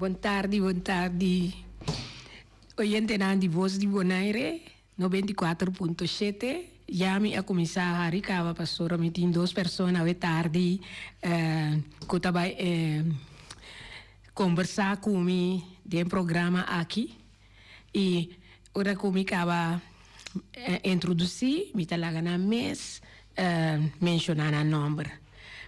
Bon tardi, bon tardi. Oyentenan di Voz di Bonaire, 94.7. Ya mi a kuminsá hari kaba pasobra mi tin dos persona awe tardi ku ta bai kombersá ku mi den programa aki. I ora ku mi kaba introdusí mi ta laga nan mes menshoná nan nòmber.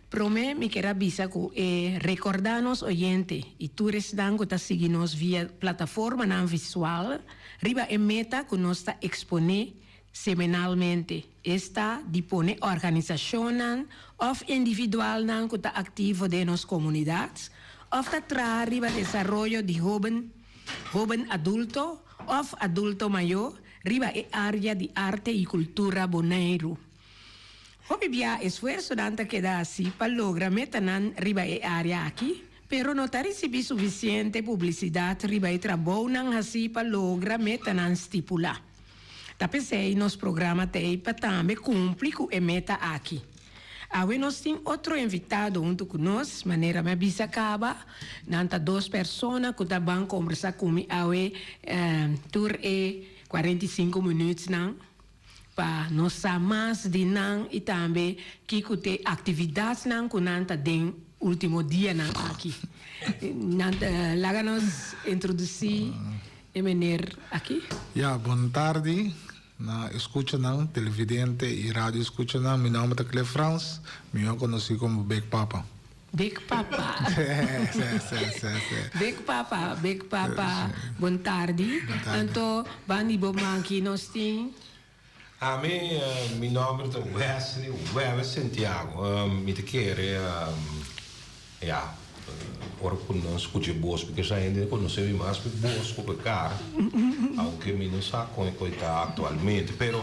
Promé mi kier a bisa ku e rekordá nos oyente i tur esnan ku ta sigui nos via plataformanan visual riba e meta ku nos ta eksponé semanalmente, esta di pone organisashonnan òf individualnan ku ta aktivo den nos komunidat òf ta traha riba desaroyo di hóben, hóben adulto òf adulto mayó riba e área di arte i kultura Boneiru. Hopi bia esfuersonan ta keda hasi pa logra metanan riba e área aki, pero no ta risibí sufisiente publisidat riba e trabounan hasi pa logra metanan stipulá. Ta p'esei nos programa t'ei pa tambe kumpli ku e meta aki. Awe nos tin otro invitado huntu ku nos, manera mi a bisa kaba, nan ta dos persona ku ta ban kombersá ku mi awe tur e 45 minütsnan. Pa nos sa mas di nan i tambe kiko t'e aktividatnan ku nan ta den último dianan aki. Nan ta laga nos introdusí e meneer aki. Ya, bon tardi na eskuchanan, televidente i radio eskuchanan. Mi nòmber ta Cliff Frans, mihó konosí komo Big Papa. Big Papa. Sí. Big Papa, Big Papa, bon tardi. Bon tardi. Anto, ban di bo manki nos tin. Ami, mi nomber ta Wesley Wewe Santiago. Mi ta kere, ya, ora ku nan skucha e bos, porque esa hende no konosé mi mas ku e bos ku e kara, aunke mi no sa kon e koi ta aktualmente. Pero,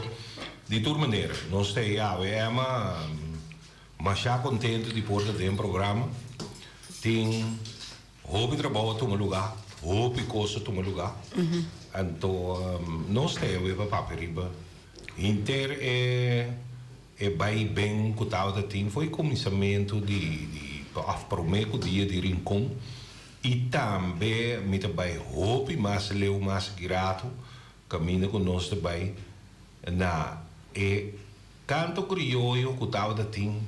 di tur manera, nos ta ei awe, Emma. Masha contento di por ta den programa. Tin hopi trabou a tuma luga, hopi cos a tuma luga. Anto nos ta ewe pa papia riba henter e e bai y ben cu tabata tin for e cuminsamento di di of prome cu dia di Rincon y tambe mi ta bai hopi mas leu mas grato caminda cu nos ta bai na e Canto crioyo cu tabata tin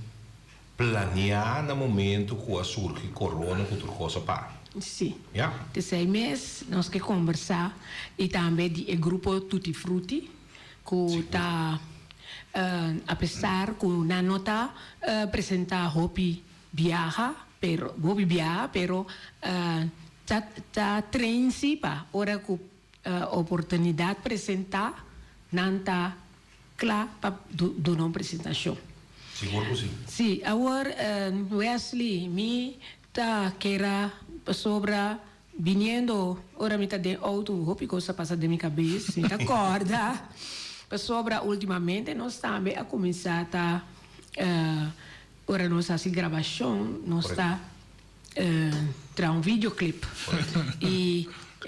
planea na momento cu a surgi corona cu tur cos a para. Sí. Ya. T'esei mes nos ke combersa y tambe di e grupo Tutti Frutti cu ta a pesar cu nan no ta presenta hopi biaha pero hopi biaha pero ta ta train si pa ora cu oportunidad presenta nan ta Kla pa duna un presentashon. Sigur ku si. Si, awor Wesley, mi ta kera pasobra biniendo ora mi ta den outo hopi kos ta pasa den mi kabes, mi ta kòrda pasobra ultimamente nos tambe a kuminsá ta ora nos hasi grabashon nos ta traha un videoclip y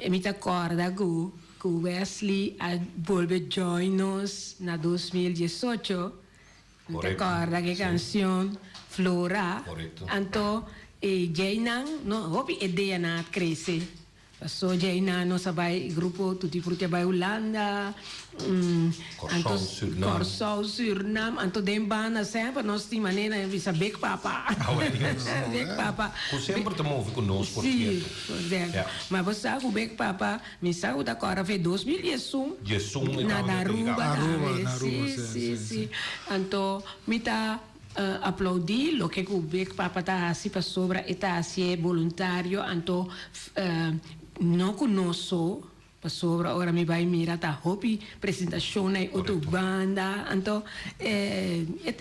mi ta corda cu cu Wesley a bolbe join nos na 2018 mi ta corda cu e cancion Flora anto e djeinan no hopi ideanan a crece. Paso djeinan nos a bai grupo Tutti Frutti a bai Hulanda, anto Kòrsou, Sürnam, anto den banda semper nos tin manera di bisa Big Papa. Big Papa. Ku semper ta move ku nos por sierto. Si, por sierto. Ma bo sa ku Big Papa, mi sa ku ta kòrda fe 2011 Diesun e na tabata Aruba Aruba, tambe. na Aruba, Si, si, si, si. si. Anto mi ta Aplaudí loke ku Big Papa ta hasi pasobra e ta hasié boluntario anto no ku nos so pasobra ora mi bai mira ta hopi presentashon na e otro banda anto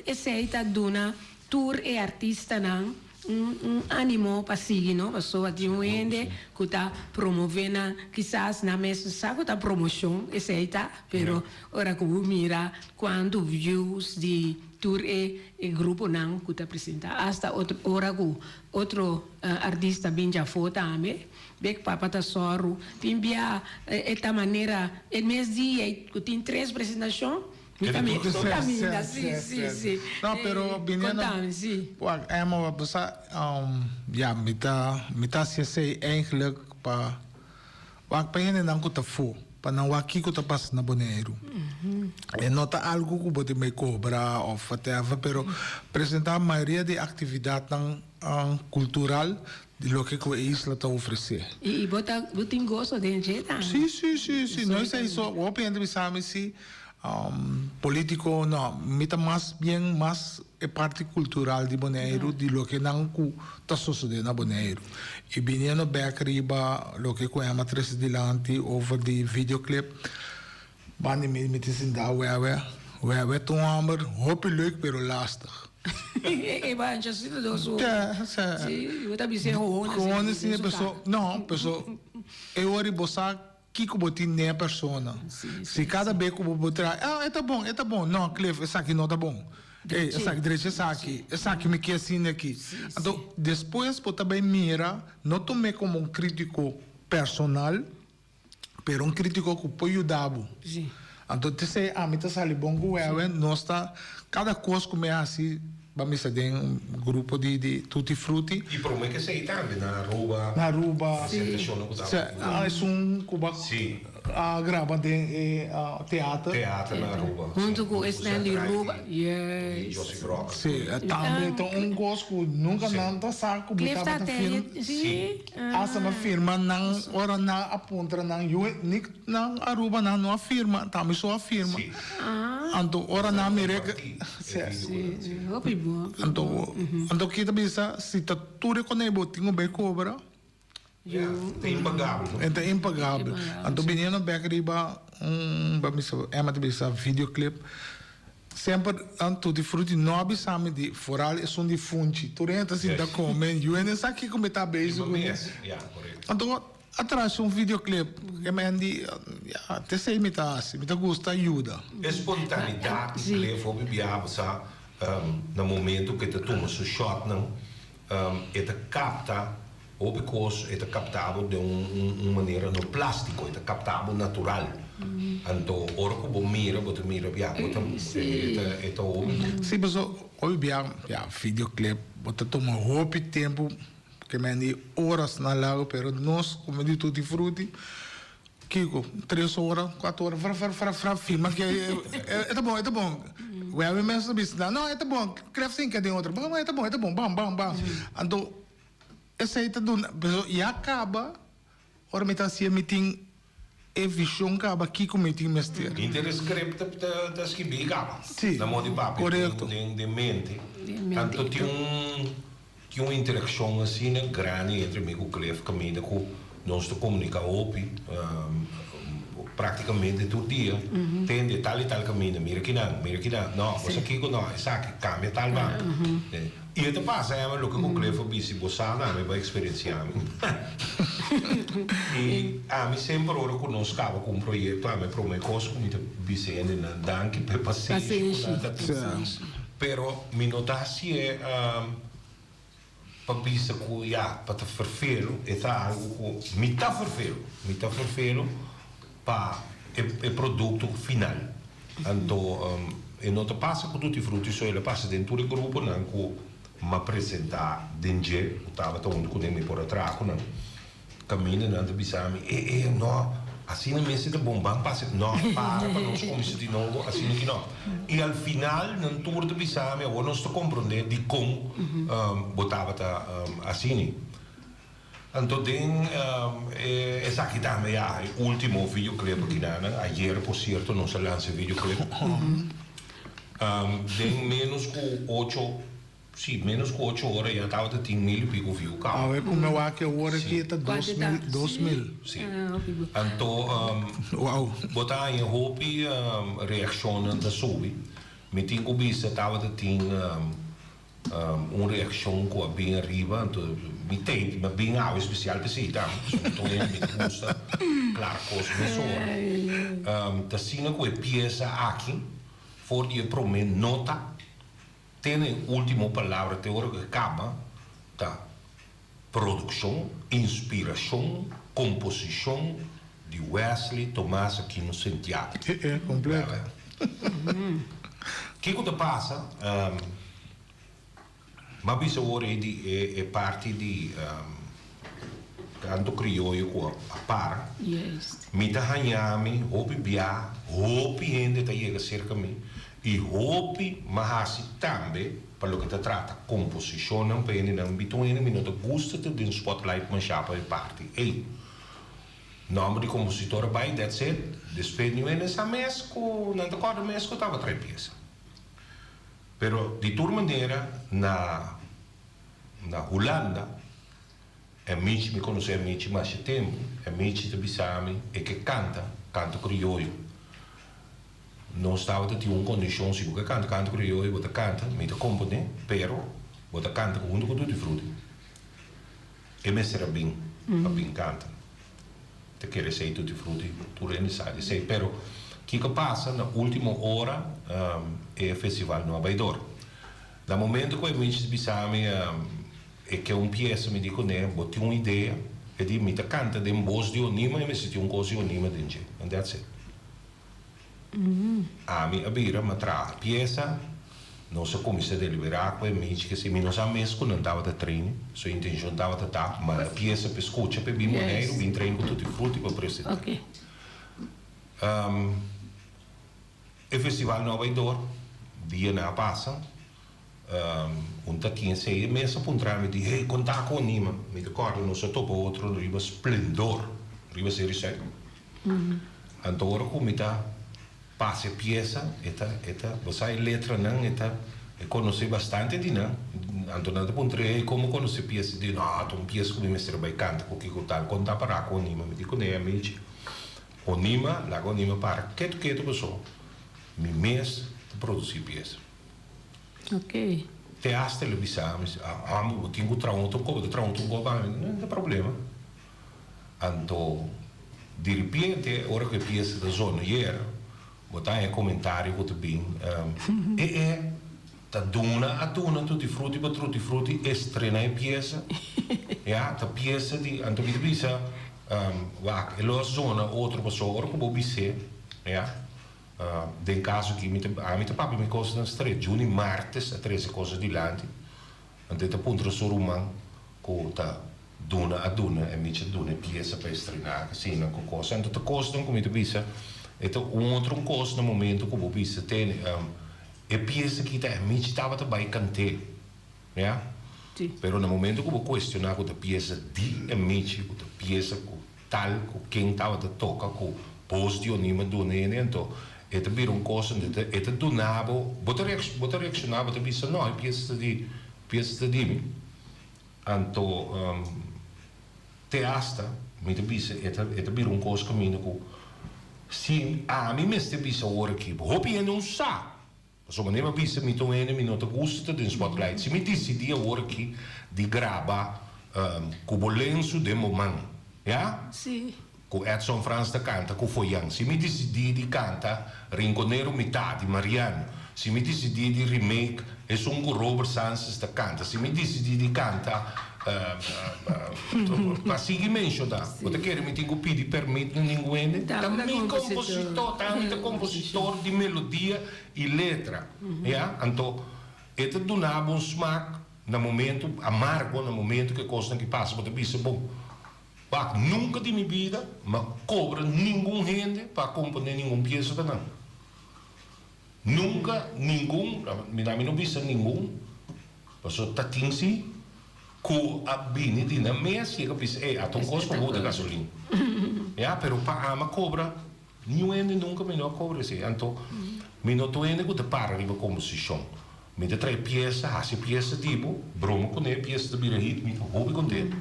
esei ta duna tur e artistanan un animo pa sigui no pasobra tin un hende ku ta promové nan kisas nan mes no sa ku ta promoshon esei ta pero ora ku bo mira kuantu views di Tur e e gruponan ku ta presentá, asta otro ora ku otro artista bin djafó tambe, Big Papa ta sòru. Tin bia e ta manera e mes dia ku tin tres presentashon, mi ta mi kaminda, si, si, si. No, pero biniendo, Kontami, si. Wak, Emma, bo sa, ya, mi ta, mi ta hasi esei eigenlijk. pa wak pa hendenan ku ta afó, pa nan wak kiko ta pasa na Boneiru. E no ta algu ku bo tin bai kobra òf whatever, pero presentá mayoria di aktividatnan kultural di loke ku e isla ta ofresé. I bo ta bo tin goso den dje tambe. Sí, sí, sí, sí. No esei so. Hopi hende bisa mi si politico no. Mi ta mas bien mas e parti cultural di Boneiru di loke nan ku ta sosodé na Boneiru. I biniendo bek riba loke ku Emma trese dilanti over di videoclip, banda mi mi ta sinta wewe, wewe ta un hòmber hopi leuk pero lastig. E bancha si ta dos ora. Te, se. Si, bo ta bis'é gewoon asina. Gewoon asina, paso, no, paso e ora bo sa kiko bo tin den e persona. Si kada be ku bo bo traha, ah, e ta bon, e ta bon. No, Cliff, esaki no ta bon. Ey, esaki, drecha esaki. Esaki mi ke asina aki. Anto, despues bo ta bai mira, no tum'é komo un kritiko personal, pero un kritiko ku por yuda bo. Anto, t'esei ami ta sali bon ku Wewe, nos ta, kada kos ku mi hasi, Ba misa den un grupo di di Tutti Frutti. I prome ke esei tambe na Aruba. Na Aruba. Presentashonnan ku tabata. Se a esun ku ba a graba den e teater. Teater na Aruba. Huntu ku esnan di Aruba. Yes. Josip Rock. Si, tambe ta un kos ku nunka nan ta sa ku mi tabata firma. Si. Asta mi a firma nan ora nan a puntra nan yu ni nan Aruba nan no a firma tambe so a firma. Anto ora nan mira e Anto anto ki ta bisa si ta tur e konei bo tin ku bai kobra. Ta impagabel. E ta impagabel. Anto biniendo bek riba un bo a bisa Emma ta bisa videoclip semper nan Tutti Frutti no a bisa mi di foral esun di funchi tur hende ta sinta kome yu hende sa kiko mi ta bezig kuné. Anto A traha un videoclip e men di ya te esey mi ta haci mi ta gusta yuda. E spontanidad di Cliff hopi biaha bo sa na momento cu e ta tuma su shotnan e ta capta hopi cos e ta capta bo den un manera no plastico e ta capta bo natural anto ora cu bo mira bo ta mira bia bo ta e ta hopi. Si pasobra hopi biaha ya videoclip bo ta tuma hopi tempo. Ke men di oras na lago pero nos como di tutti frutti kiko tres ora cuatro ora fra fra fra fra firma ke e ta bon e ta bon wèbi mes ta bisa no e ta bon kref sinka den otro bam e ta bon e ta bon bam bam bam anto esei ta duna ya kaba ora mi ta hasié mi tin E vision kaba kiko mi tin mester. Inter e script ta skibi kaba. Si, Na modo di papia korekto. Den mente. Anto tin un tin un interakshon asina grandi entre mi ku Cliff kaminda ku nos ta komunika hopi praktikamente tur dia. Tende tal i tal kaminda, mira kinan, mira kinan. No, bo sa kiko? No, esaki, kambia tal banda. I e ta pasa ema loke ku Cliff a bisa, bo sa na mi bo a eksperensiá mi. I ami semper ora ku nos kaba ku un proyekto ami e promé kos ku mi ta bisa hendenan danki pa e pasenshi ku nan ta tin. Pero mi no ta hasié pa bisa ku ya pa ta ferfelu, e ta algu ku mi ta ferfelu, mi ta ferfelu pa e produkto final. Anto e no ta pasa ku Tutti Frutti so, el a pasa den tur e gruponan ku m'a presentá den dje, ku tabata huntu ku den mi por a traha ku nan. Kaminda nan ta bisa mi, E, e, no, asina mester ta bon, ban pasa. No, para pa nos kuminsá di nobo, asina ki no. I al final nan tur ta bisa mi, awor nos ta komprondé dikon bo tabata asina. Anto den esaki tambe ya e ultimo videoclip aki nan, ayer por cierto nos a lansa e videoclip. Den menos cu ocho, si menos cu ocho ora ya tabata tin mil y pico view caba. Awe cu mi wak e ora aki ta dos mil, 2000. Si. Anto bo ta haña hopi reaccionnan ta subi. Mi tin cu bisa tabata tin. Un reaccion cu a bin ariba, anto mi tey, mi a bin awe special p'esey tambe, pasobra mi ta un hende mi ta gusta klar cos mesora. Ta asina cu e pieza aki, for di e prome nota te na e ultimo palabra te ora cu e caba, ta produccion, inspiracion, composicion di Wesley Tomas Aquino Santiago. E e, completo. Kiko ta pasa? M'a bisa awor ei di e parti di. Kanto krioyo ku a para. Juist. Mi ta haña mi hopi bia, hopi hende ta yega serka mi i hopi m'a hasi tambe pa loke ta trata komposishonnan pa hendenan. Mi ta un hende mi no ta gusta ta den spotlight mashá pa e parti ei. Nòmber di kompositor a bai, that's it. Despues niun hende sa mes ku nan ta kòrda mes ku tabata e piesa. Pero di tur manera na na Hulanda e Michi, mi konosé e Michi masha tempu, e Michi ta bisa mi e ke kanta kanto krioyo. Nos tabata tin un kondishon, si bo ke kanta kanto krioyo bo ta kanta, mi ta komponé, pero bo ta kanta huntu ku Tutti Frutti. E mester a bin pa bin kanta. Ta kere esei Tutti Frutti, tur hende sa di esei. Pero kiko pasa na ultimo ora e festival no a bai dor. Na momento ku e Michis bisa mi e ke un piesa mi di kuné bo tin un idea? E di mi ta kanta den bos di Onima e mester tin un kos di Onima den dje and that's it. Ami a bira mi a traha piesa, nos a kuminsá deliberá ku e Michi ke si mi no sa mes ku nan tabata train, su intenshon tabata ta manda piesa pa e skucha pa e bin Boneiru bin train ku Tutti Frutti pa presentá. E festival no a bai dor, dianan a pasa, un ta tin esei e mes a puntra mi di, hey, kon ta ku anima? Mi ta kòrda nos a topa otro riba Splendor, riba Seri Suid. Anto ora ku mi ta pasa e piesa, e ta, e ta, bo sa e letranan, e ta, e konosé bastante di nan. Anto nan ta puntra, hey, kon bo konosé piesa? Di, no, ta un piesa ku mi mester bai kanta ku kiko tal. Kon ta pará ku anima? Mi di kuné, amichi. Onima, laga Onima para ketu ketu paso mi mes ta produci pieza. Ok. Te hasta el a bisa mi, amo bo tin cu traha un otro copa, bo ta traha un otro copa, mi no ta problema. Anto di ripiente ora cu e pieza ta zona ayer, bo ta haña comentario cu ta bin, e e ta duna a duna tutti frutti pa trutti frutti estrena e pieza, ya, ta pieza di, anto mi ta bisa, Wak, e lo a zona otro pasobra ora ku bo bis'é, ya, den kaso aki mi ta, ami ta papia mi kosnan stret. Juni Martes a trese kosnan dilanti, anto e ta puntra su ruman ku ta duna a duna e michi a duna e piesa pa estrená, asina ku kos. Anto ta kosnan ku mi ta bisa, e ta un otro un kos na momento ku bo bisa, tene, e piesa aki ta e michi tabata bai kant'é. Ya? Sí. Pero na momento ku bo kuestioná ku ta piesa di e Michi, ku ta piesa ku tal, ku ken tabata toka, ku bos di Onima duna hende, anto e ta bira un kos, anto e ta duna bo, bo ta bo ta reakshoná, bo ta bisa, no, e piesa ta di, piesa ta di mi. Anto te asta mi ta bisa e ta e ta bira un kos kaminda ku si ami mester bisa awor aki, hopi hende no sa. Pasobra manera mi a bisa mi ta un hende mi no ta gusta ta den spotlight. Si mi disidí awor aki di graba ku bo lensu den bo man, ya? Sí. Ku Edson Frans ta kanta ku Foyan. Si mi disidí di kanta Rinconero mi ta di Mariano. Si mi disidí di remake esun ku Robert Sances ta kanta. Si mi disidí di kanta Pa sigui menshoná, bo ta kere mi tin ku pidi permit na ningun hende? Ta mi kompositor, ta ami ta kompositor di melodia i letra, ya. Anto e ta duna bo un smak na momento amargo, na momento ku e kosnan ki pasa, bo ta bisa, bon, wak, nunka di mi bida mi a kobra ningun hende pa komponé ningun piesa pa nan. Nunka ningun, mi na mi no bisa ningun, pasobra ta tin si ku a bini di nan mes yega bisa, ey, ata un kos pa bo ta gasolin. Ya, pero pa ama kobra, niun hende nunka mi no a kobra esei. Anto, mi no ta un hende ku ta para riba komposishon. Mi ta trae piesa, hasi piesa di bo, broma kuné, piesa ta bira hit, mi ta hopi kontentu.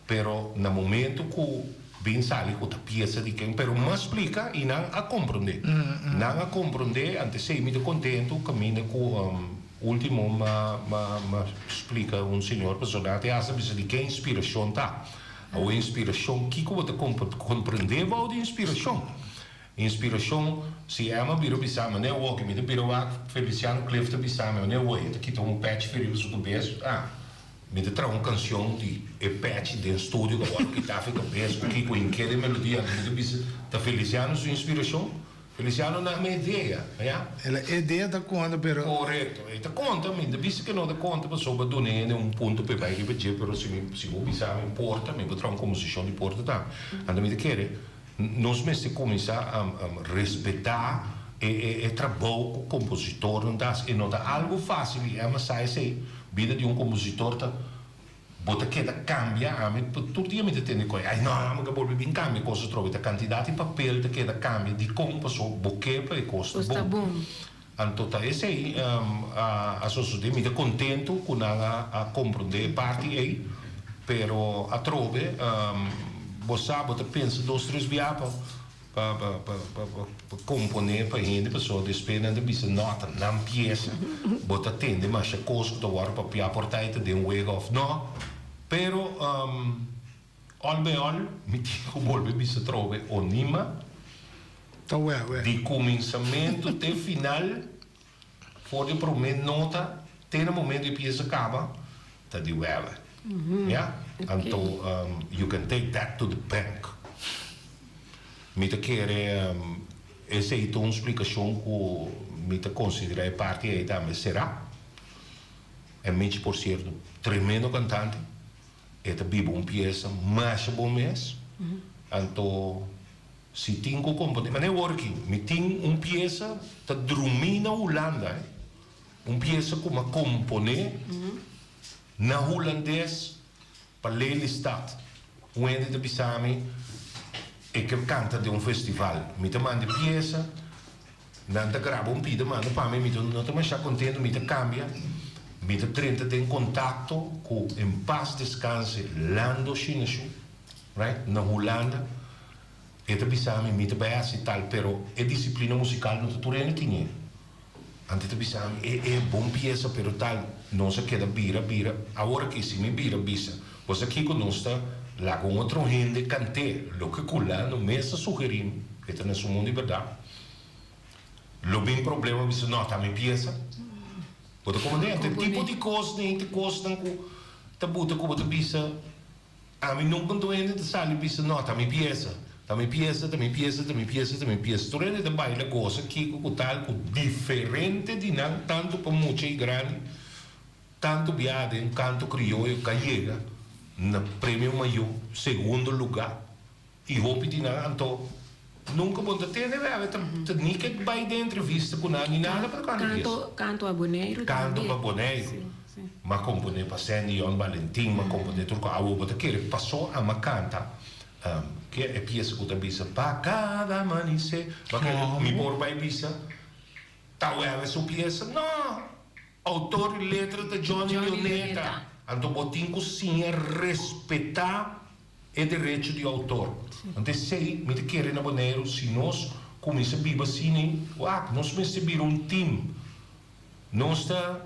Pero na momento cu bin sali cu ta pieza di ken, pero m'a splica y nan a comprende. Nan a comprende, ante esey mi ta contento caminda cu ultimo m'a m'a m'a splica un señor pasobra nan a tin hasta bisa di ken inspiracion ta. Awo inspiracion, kico bo ta comprende bao di inspiracion? Inspiracion, si Emma bira bisa mi, meneer Woki, mi ta bira wak Feliciano Cliff ta bisa mi, meneer Woki, e ta kita un patch fi riba su cabes, ah. Mi ta traha un cancion di e pechi den studio cu a worde kita afe cabes cu kico y kere melodia anto mi ta bisa ta Feliciano su inspiracion? Feliciano na mi idea, ya. El a idea ta konta pero. Korekto, e ta konta, mi ta bisa ke no ta konta pasobra duna hende un punto pa e bai riba dje, pero si mi si bo bisa mi porta, mi por traha un komposishon di porta tambe. Anto mi ta kere nos mester kuminsá respetá e e e trabou ku kompositornan ta hasi. E no ta algu fásil i Emma sa esei, bida di un kompositor ta. Bo ta keda kambia ami tur dia mi ta tende koe ai no ami ka bolbe bin kambia kos atrobe ta kantidat di papel ta keda kambia dikon paso bo ke pa e kos ta bon anto ta esei a sosode mi ta kontentu ku nan a kompronde e parti ei pero atrobe bo sa bo ta pensa dos tres bia pa Pa komponé pa hende pasobra despues nan ta bisa no ta nan piesa bo ta tende masha kos ku ta wòrdu papiá por ta e ta den wega òf no pero òl bei òl mi tin ku bolbe bisa atrobe Onima di kuminsamentu te final for di promé nota te na momento e piesa kaba ta di wèwè ya anto you can take that to the bank mi ta kere esei ta un splikashon ku mi ta konsiderá e parti ei tambe será e Mitch por sierto tremendo kantante e ta biba un piesa masha bon mes anto Si tin ku komponé, manera awor aki, mi tin un piesa ta drumí na Hulanda, eh. Un piesa ku mi a komponé na hulandes pa Lelystad. Un hende ta bisa mi e ke kanta den un festival. Mi ta manda e piesa, nan ta graba un pida manda pa mi, mi ta no ta masha kontento, mi ta kambia, mi ta drenta den kontakto ku en paz descanse Lando Shinashu. Right? Na Hulanda e ta bisa mi, mi ta bai hasi tal, pero e disiplina musikal no ta tur hende tin e. Anto e ta bisa mi, e e bon piesa pero tal, nos a keda bira bira, awor aki si mi bira bisa, bo sa kiko nos ta laga un otro hende kant'é, loke ku Lando mes a sugerí mi, e ta na su mundu di bèrdat, lo bin problema bisa no ta mi piesa. Bo ta komprendé? Anto e tipo di kosnan, e kosnan ku ta buta ku bo ta bisa. Ami nunca un hende ta sali bisa no ta mi pieza, ta mi pieza, ta mi pieza, ta mi pieza, ta mi pieza. Tur hende ta baila goza kiko ku tal ku diferente di nan tanto pa mucha y grandi, tanto bia den canto crioyo ka yega na premio mayor, segundo lugar. Y hopi di nan anto nunca bo ta tende bebe ta ni ke bay den entrevista cu nan ni nada pa canta pies. Canto canto a Boneiru tambe. Canto pa Boneiru. Si, si. M'a compone pa Sandy Yon Valentin, m'a compone tur cu awo bo ta kere paso a m'a canta ke e pieza cu ta bisa pa cada amanecer m'a kere mi por bay bisa ta webe su pieza no autor y letra ta Johnny Leoneta anto bo tin cu siña respeta E derecho di autor. Anto esei mi ta kere na Boneiru si nos kuminsa biba asina ei, wak, nos mester bira un team. Nos ta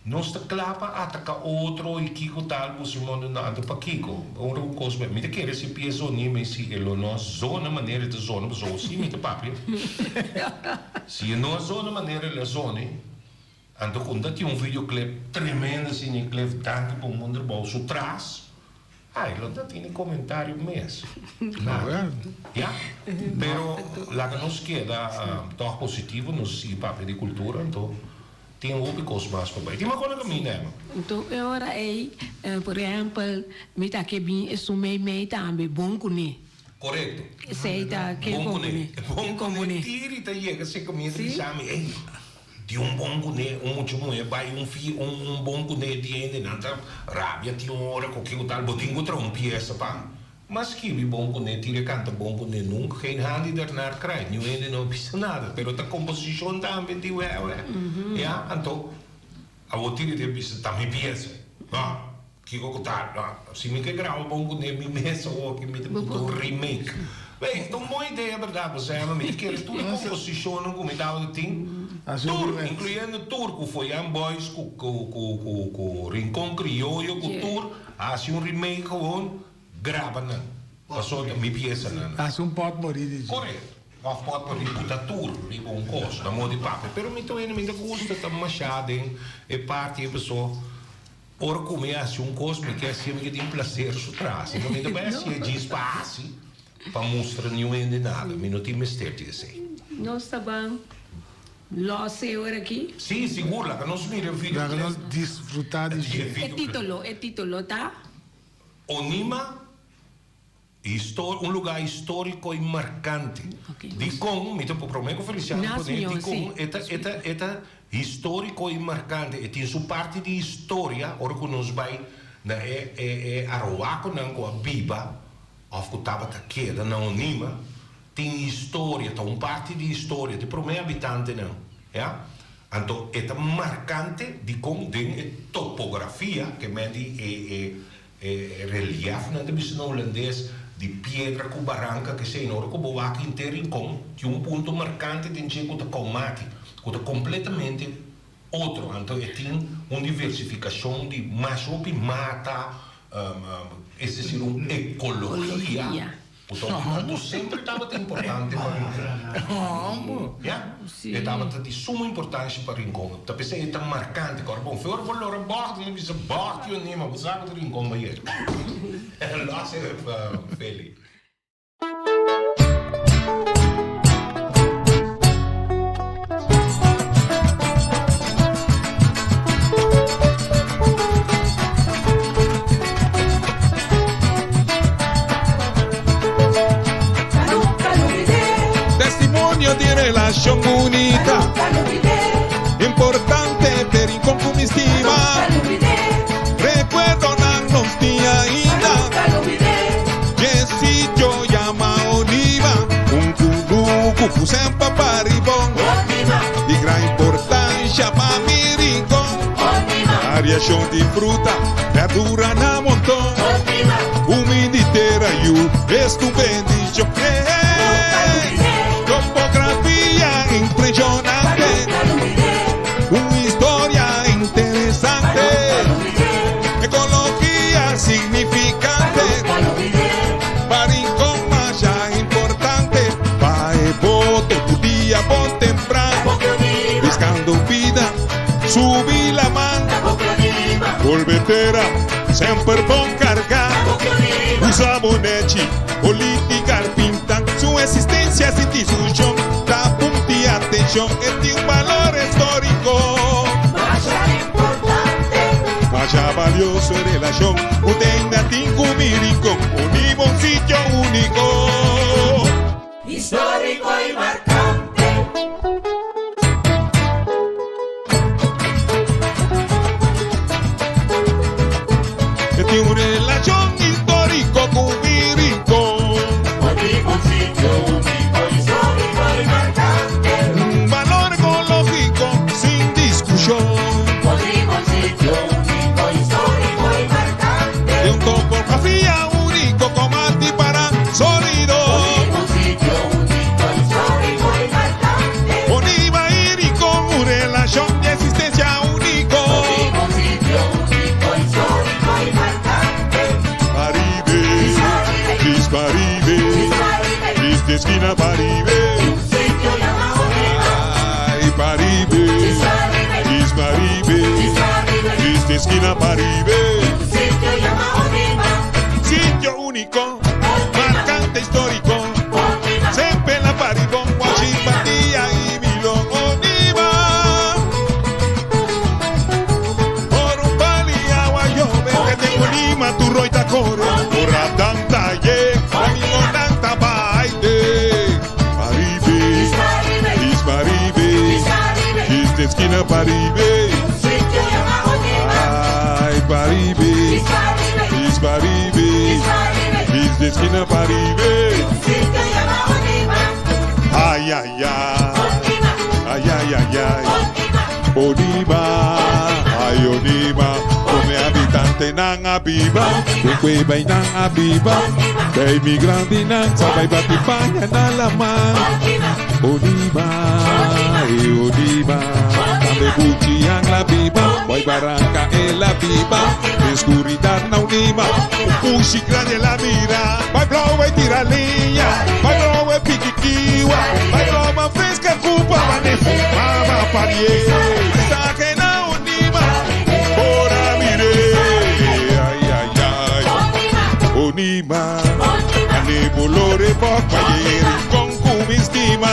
nos ta kla pa ataka otro i kiko tal bo si mondo no. Anto pakiko? Ora un kos bai. Mi ta kere si pia zoni mi si e lo no a zona manera e ta zona pasobra si mi ta papia. Si e no a zona manera el a zoni, anto ku ta tin un videoclip tremendo asina i Cliff danki pa un wonderbou su tras. Ay, lo ta tini comentario mes. Nada. Ya. Pero laga nos keda toch positivo, nos sigui papia di cultura, anto tin hopi cos mas pa bay. Tin mas cona caminda, Emma? Anto e ora ey, por ehempel, mi ta ke bin esun mei mei tambe bon cune. Corecto. Esey ta ke Bon cune. Bon Bon cune tiri ta yega se caminda bisa mi, ey. Di un bon kuné un mucha muhé bai un fi un un bon kuné di hende nan ta rabia tin un ora ku kiko tal bo tin ku traha un piesa pa mi. Mas skibi bon kuné tira kanta bon kuné nunka geen handi dernaar krai niun hende no a bisa nada pero ta komposishon tambe di wèwè ya anto awor tira di a bisa ta mi piesa no Kiko ku ta? No, si mi ke graba bon kuné mi mes awor ki mi ta buta un remake. Wey, ta un bon idea berdad, bo sa, mi ta kere tur e komposishonnan ku mi tabata tin, tur, inkluyendo tur ku Foyan Boys, ku ku ku ku ku Rincon Crioyo, ku tur, hasi un remake gewoon, graba nan. Pasobra mi piesanan. Hasi un potpourri di dje. Korekto. Of potpourri ku ta tur riba un kos, na modo di papia. Pero mi ta wende mi ta gusta ta mashá den e parti e paso. Ora ku mi hasi un kos, mi ke hasié, mi ke tin plaser su tras. No mi ta bai hasié djis pa hasi, pa mustra niun hende nada. Mi no tin mester di esei. Nos ta ban los e ora aki. Sí, sigur, laga nos mira e video. Laga nos disfruta di dje. E titulo, e titulo ta. Onima, un lugar historico y marcante. Dicon, mi ta por prome cu Feliciano pone, dicon e ta, e ta, e ta historico y marcante. E tin su parti di historia ora cu nos bay na e, e, e Arowaconan cu a biba of cu tabata keda na Onima. Tin historia, ta un parti di historia di prome habitantenan, ya. Anto e ta marcante dicon den e topografia, ke men di e e e reliefnan ta bisa na hulandes, di piedra cu baranca kesey. Ora cu bo wak henter Rincon, tin un punto marcante den dje cu ta Caumati, cu ta completamente otro. Anto e tin un diversificacion di mas hopi mata, es decir un ecologia. Ku ta un punto semper tabata importante pa Rincon. Ya, e tabata di suma importansha pa Rincon. Ta p'esei e ta markante. Kòrda bon, for bo lora bòrti, nan bisa bòrti o nima, bo sa ku ta Rincon bai yega. Lòs e Feli. Testimonio di relacion bunita. Importante pe rincon cu mi stima. Recuerdonan nos tin ainda. Dje sitio yama Oliva. Un cunucu cu semper pa ribon. Di gran importancia pa mi rincon. Variacion di fruta, verdura na monton. Humilde tera yu, es tu bendicion. Hey, hey. Topografia impresionante. Un historia interesante. Ecologia significante. Pa Rincon masha importante. Pa e boto tur dia bon tempran. Buscando bida. Subi laman, bolbe tera, semper bon kargá. Usa bo nechi, polítika pintan su existencia sin discusión. Ta punti atención, e tin un balor histórico. Masha valioso e relacion ku tenga tin ku mi rincon, uni bo un sitio único. Histórico y marcante. E tin un relacion histórico cu mi rincon. Un sitio único, histórico y marcante. Un valor ecológico sin discusión. Un sitio único, histórico y marcante. De un topografía único como antipara sólido. Un sitio único, histórico y marcante. Oniba y con un relación de existencia único. Un sitio único, histórico y marcante. Caribe, Chis Caribe, Chis de esquina Caribe. Un sitio llamado Ay, Caribe, Chis Caribe, Chis de esquina Caribe. Un sitio llamado Sitio único, marcante histórico. Sempre la paribón, Guachipatía y Milón Oliva. Por un pali agua yo que tengo Lima, tu roita core. Por tanta ye, amigo tanta baile. Paribe, is Paribe, is de esquina Paribe. Ay, Paribe, is Paribe, is de esquina Paribe. Ay, ay, ay. Ay, ay, ay, ay. Onima, ay, Onima. Come habitante nan a biba. Den cueva y nan a biba. De inmigrante y nan sabe bati paña na la mar. Onima, ay, Onima. Tambe buchi ang la biba. Boy barranca en la biba. Oscuridad na unima. Un pushi grande la mira. Vai blow e tira liña. Vai blow e piquiquiwa. Vai broma fresca cupa. Mane fumaba parié. Saque na unima. Ora mire. Ay, ay, ay. Onima. Ane bolore pok payeri. Con kumistima.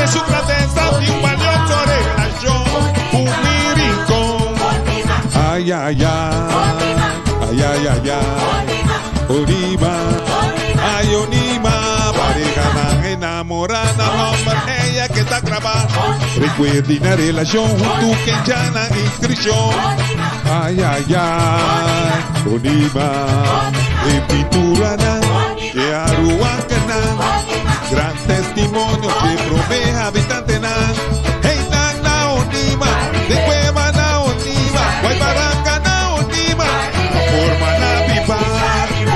De su grandeza di un valioso relacion cu mi rincon. Ay, ay, ay, ay, ay, ay, ay. Onima, ay, Onima, pareja enamorada, nombre ella que está grabada. Recuerdi na relación junto que ya na inscripción. Ay, ay, ay, Onima, en pintura na, que Aruacana, gran testimonio que promete habitante na. Hey, na, na, Onima, de Cueva na Onima, Guaybarranca na Onima, forma na pipa,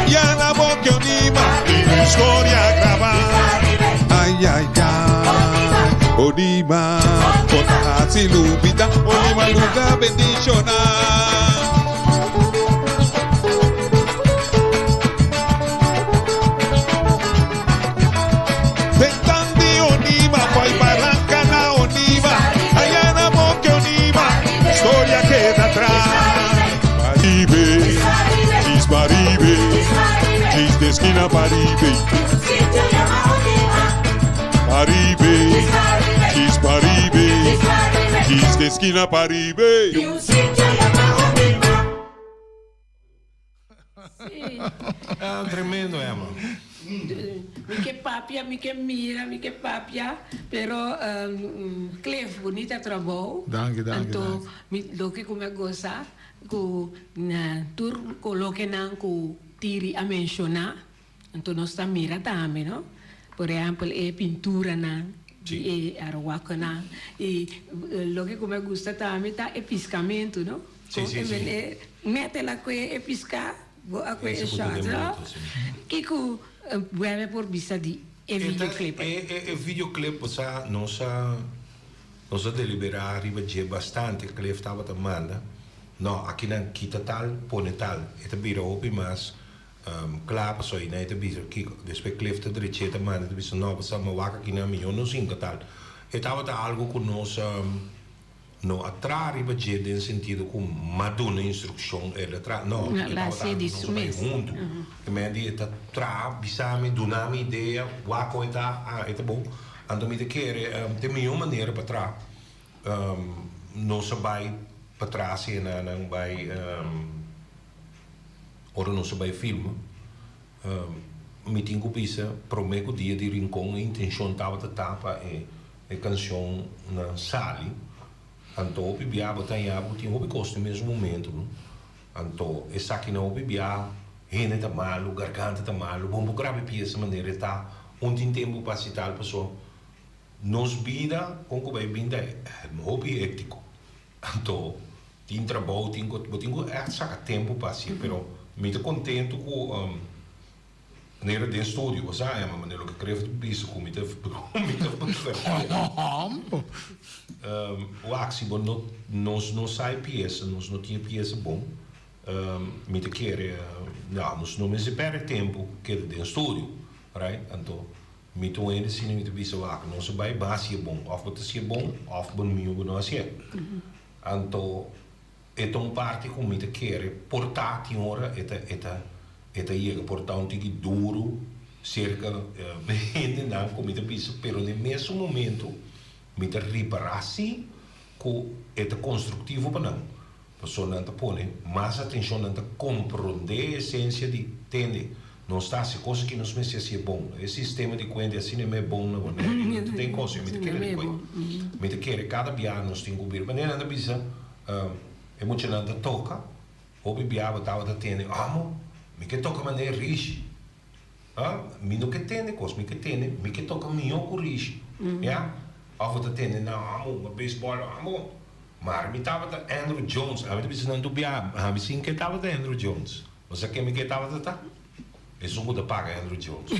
ya na boca Onima, y historia grabar. Ay, ay, ay, Onima, con así lupita, Onima luga bendicionar. Tentandi Onima, Guaybarranca na Onima, allá na boca Onima, historia queda atrás. Paribe, Chis Paribe, Chis de esquina Paribe, Paribe, Chis Paribe, Chis de esquina Paribe. Ah, tremendo, Emma. Mi ke papia, mi ke mira, mi ke papia, pero Cliff, bunita trabou. Danki, danki, Anto, danki. mi loke ku mi a gosa ku na tur ku lokenan ku Tiri a menshoná, anto nos ta mira tambe, no? Por ehèmpel e pinturanan di e arawakonan i loke ku mi a gusta tambe ta e piskamentu, no? Sí, sí, sí. Mete la kue e piská, bo a kue e Ese ku shòt, den no? boto, sí. Kiko Webbe por bisa di e videoclip? E videoclip, bo sa, nos a nos a deliberá riba dje bastante. Cliff tabata manda, no, akinan kita tal, pone tal. E ta bira hopi mas kla pasobra einan e ta bisa kiko. Despues Cliff ta drech'é ta manda, e ta bisa, no, bo sa, mi wak akinan mihó nos hinka tal. E tabata algu ku nos No a traha riba dje den sentido ku m'a duna instrukshon, el a traha. No, e tabata algu ku nos a bai huntu. E men di e ta traha, bisa mi, duna mi idea, wak kon e ta, ah, e ta bon. Anto mi ta kere ta e mihó manera pa traha. Nos a bai patras i enanan bai ora nos a bai filma, mi tin ku bisa promé ku dia di Rincon e intenshon tabata ta pa e E cancion nan sali, anto hopi bia bo ta haña bo tin hopi cos den mes momento no, anto esaki nan hopi bia hende ta malo, garganta ta malo, bo no por graba e pieza manera e ta, un tin tempo pa haci tal paso nos bida con cu bay bin ta hopi hectico, anto tin trabou tin cu bo tin cu echt saca tempo pa haci pero mi ta contento cu. Manera den studio, bo sa Emma, manera loke Cliff ta bisa ku mi ta mi ta Wak, si bo no nos no sa e piesa, nos no tin e piesa bon, mi ta kere, ya, nos no mester pèrdè tempu keda den studio, right? Anto mi ta un hende asina, mi ta bisa wak, nos a bai bo hasié bon, òf bo ta hasié bon òf bo mihó bo no hasié. Anto. E ta un parti ku mi ta kere por ta tin ora e ta e ta e ta yega por ta un tiki duru serka hendenan ku mi ta bisa pero na e mesun momento mi ta ripará si ku e ta konstruktivo pa nan pasobra nan ta pone mas atenshon nan ta komprondé e esensia di tende nos ta hasi kos aki nos mester hasi e bon e sistema di kuenta e asina e bon na Bonaire mi ta ten kos mi ta kere di kuenta mi ta kere kada biaha nos tin ku bira manera nan ta bisa. E muchanan ta toka, hopi bia bo tabata tende, Amo, mi ke toka manera Rishi. Ha? Mi no ke tende kos, mi ke tende, mi ke toka mihó ku Rishi. Ya? Òf bo ta tende nan, Amo, hunga beisbòl, amo. Mar mi tabata Andruw Jones. Ami ta bisa nan tur bia, ami sin ke tabata Andruw Jones. Bo sa ken mi ke tabata ta? Esun ku ta paga Andruw Jones.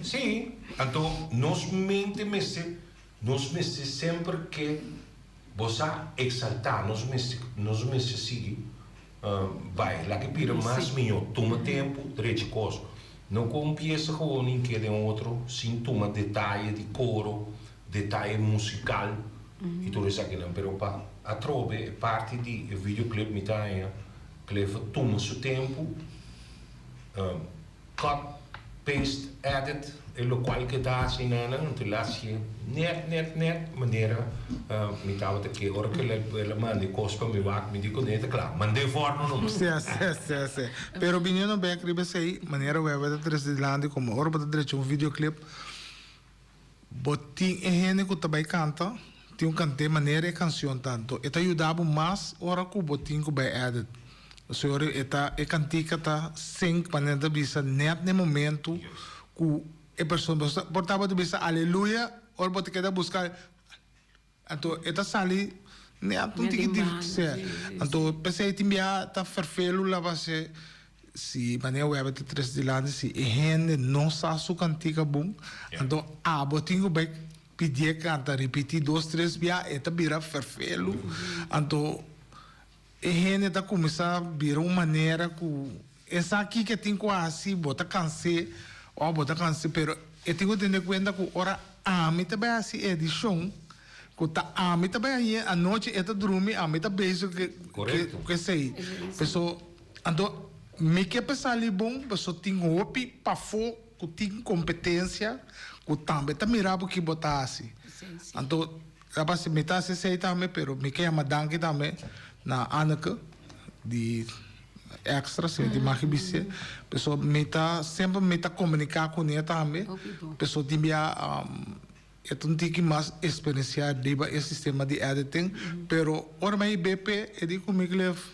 Sí, anto nos mente mester, nos mester semper ke. Bo sa exaltá, nos mester, nos mester sigui bai. Laga e bira mas mihó. Tuma tempu, drecha kos. No ku un piesa gewoon in ke den otro sin tuma detaye di koro, detaye musikal i tur esakinan. Pero pa atrobe e parti di e videoclip mi ta haña Clifford tuma su tempu, cut. Paste, edit, e locual ke ta haci nan nan, anto el a hacié net, net, net manera mi tabata ke. Ora ke el a manda e cos pa mi wak, mi di cu ne ta cla, mand'é forno numa. Sí, sí, sí, sí. Pero biniendo bek riba esey, manera Weber ta trece dilanti como ora bo ta drecha un videoclip, bo tin e hende cu ta bay canta, tin un cant'é manera e cancion ta. Anto e ta yuda bo mas ora cu bo tin cu bay edit. Pasobra e ta e kantika ta sink manera ta bisa net na e momento ku e persona bo por tabata bisa aleluya ora bo ta keda buska anto e ta sali net un tiki di anto p'esei tin bia ta ferfelu la base si manera web ta trese dilanti si e hende no sa su kantika bon anto abo tin ku bai pidié kanta ripiti dos tres bia e ta bira ferfelu anto. E hende ta kuminsá bira un manera ku e sa kiko e tin ku hasi, bo ta kans'é òf bo ta kans'é, pero e tin ku tene kuenta ku ora ami ta bai hasi edishon, ku ta ami ta bai hañ'é anochi e ta drumi, ami ta bezig ku ku esei. Paso, anto mi ke pa sali bon, paso tin hopi pafó ku tin kompetensia ku tambe ta mira bo ki bo ta hasi. Anto. Capaz mi ta haci esey tambe pero mi ke yama danki tambe na Anneke di Extra si mi tin mag bis'e pasobra mi ta semper mi ta comunica cune tambe pasobra tin bia e ta un tiki mas experiencia riba e sistema di editing pero ora mi a hib'e p'e e di cu mi Cliff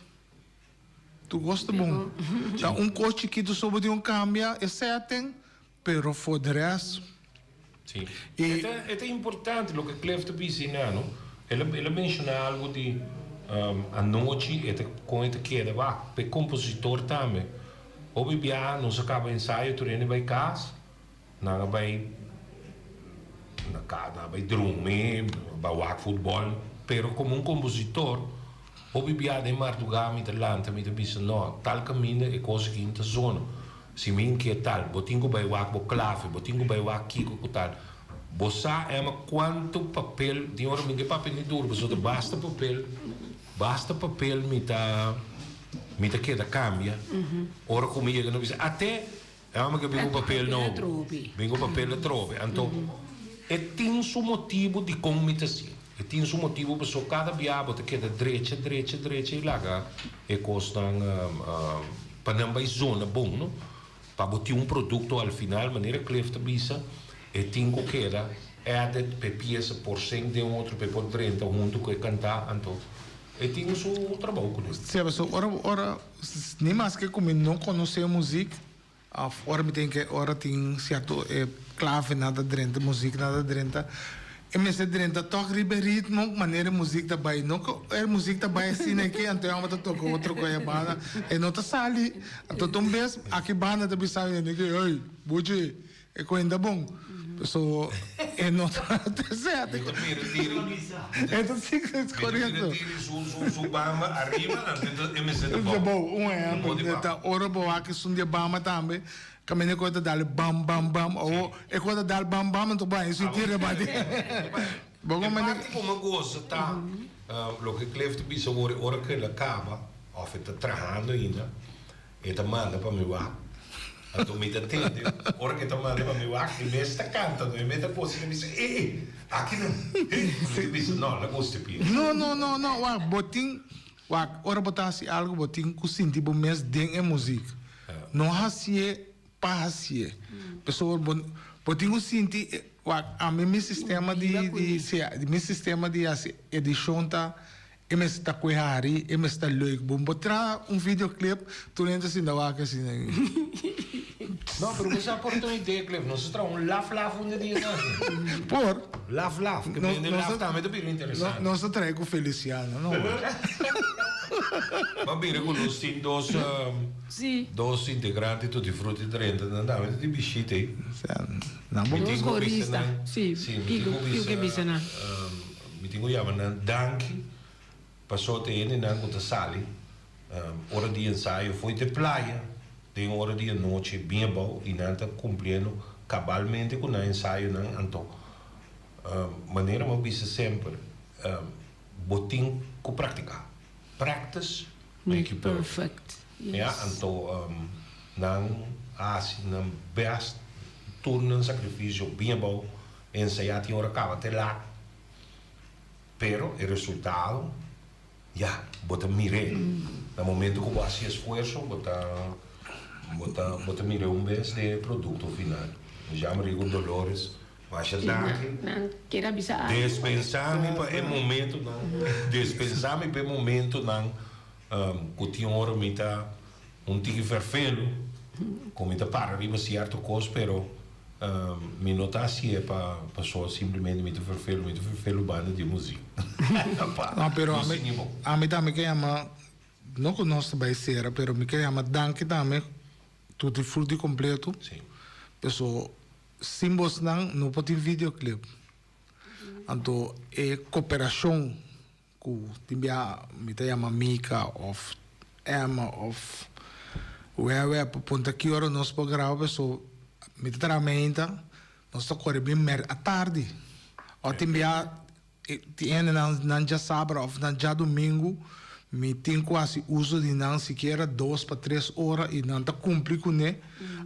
tur cos ta bon ta un cos chikito so bo tin cu cambia e setting Pero for de rest. Sí. E ta, e ta importante loke Cliff ta bisa einan, no? El a, el a menciona algo di anochi e ta con e ta keda wak. P'e compositor tambe. Hopi biaha nos a caba ensayo tur hende bai cas, nan a bai na cas, nan a bai drumi, bai wak futbol. Pero como un compositor, hopi biaha den marduga mi ta lanta mi ta bisa, no, tal caminda e cos aki no ta zona. Si mi inkie tal, bo tin ku bai wak bo klave, bo tin ku bai wak kiko ku tal. Bo sa, Emma, kuantu papel, tin ora mi ke papia ni duru, pasobra ta basta papel, basta papel mi ta, mi ta keda kambia. Ora ku mi yega no bisa, ate, Emma mi ke bin ku papel nobo, bin ku papel atrobe. Anto, e tin su motibu dikon mi ta si. E tin su motibu pasobra kada bia bo ta keda drecha, drecha, drecha i laga e kosnan pa nan bai zona bon, no? Pa bo tin un produkto al final, manera Cliff ta bisa, e tin ku keda edit p'e piesa por sing den otro p'e por drenta huntu ku e kantá, anto e tin su trabou kuné. Sea, pasobra ora, ora, ni maske ku mi no konosé muzik, Of ora mi tin ke ora tin sierto e klavenan ta drenta, muziknan ta drenta, e mester drenta tòg riba e ritmo manera e muzik ta bai. No ku e muzik ta bai asina aki anto e hòmber ta toka otro kos e banda, e no ta sali. Anto ta un bes aki banda ta bisa mi hende ke, ey, buchi, E cuenta bon. So e no ta sete. Mi ta mira tiri. E ta si correcto. Mi ta mira tiri su su su bamba ariba anto e mester ta bou. Bou un ehempel ta ora bo wak esun di e bamba tambe caminda e cosa ta dal bam bam bam awo e cosa ta dal bam bam anto bo haña su tira bati. Bo e parti cu mi goza ta loke Cliff ta bisa awor e ora cu el a caba of e ta trahando ainda. E ta manda pa mi wak. Anto mi ta tende ora ku e ta manda pa mi wak, e mes ta kanta, no e mes ta gosa, mi ta bisa, E, e, aki nan, e. Mi ta bisa, No, la gusta e pia. No, no, no, no, wak, bo tin, wak, ora bo ta hasi algu, bo tin ku sinti bo mes den e muzik. No hasié pa hasié. Pasobra bo, bo tin ku sinti, wak, ami mi sistema di, di, si, mi sistema di hasi edishon ta E mester ta kue hari, e mester ta leuk. Bo por traha un videoclip, tur hende ta sinta wak asina. No, pero bo sa por ta un idea, Cliff. Nos a traha un laf laf un di dia esaki. Por. Laf laf. Ke bende laf tambe ta bira interesante. Nos a traha ku Feliciano, no? Bo a bira ku nos tin dos dos integrante Tutti Frutti drenta, nan tambe ta tin bishita ei. Mi tin ku bisa nan. Si, mi tin ku bisa nan. Mi tin ku yama nan danki paso ta hendenan ku ta sali ora di ensayo fo'i te playa den ora di anochi bin abou i nan ta kumpliendo kabalmente ku nan ensayonan. Anto manera mi a bisa semper bo tin ku praktiká. Practice make you perfect. Ya, anto nan a hasi nan best. Tur nan sakrifisio bin abou, ensayá tin ora kaba te lat, pero e resultado ya bo ta mir'é. Na momento ku bo hasi esfuerso bo ta bo ta bo ta mir'é un bes den e produkto final. Mi yama Rigo Dolores, masha danki. Nan kier a bisa algu. Despensá mi pa e momentonan, despensá mi pa e momentonan ku tin ora mi ta Un tiki vervelu ku mi ta para riba sierto kos pero mi no ta hasié pa paso simplemente mi ta vervelu, mi ta vervelu banda di muzik. Pa No, pero nos ami, sinti bon. ami tambe ke yama, no ku nos ta bai sera, pero mi ke yama danki tambe Tutti Frutti kompleto. Sí. Paso sin bosnan no por tin videoclip. Anto e koperashon Ku tin bia mi ta yama Mika òf Emma òf Wewe pa puntra ki ora nos por graba paso mi ta traha meinta nos ta kore bin mer atardi òf tin bia tin hende nan nan djasabra òf nan djadumingu mi tin ku hasi uso di nan sikiera dos pa tres ora i nan ta kumpli kuné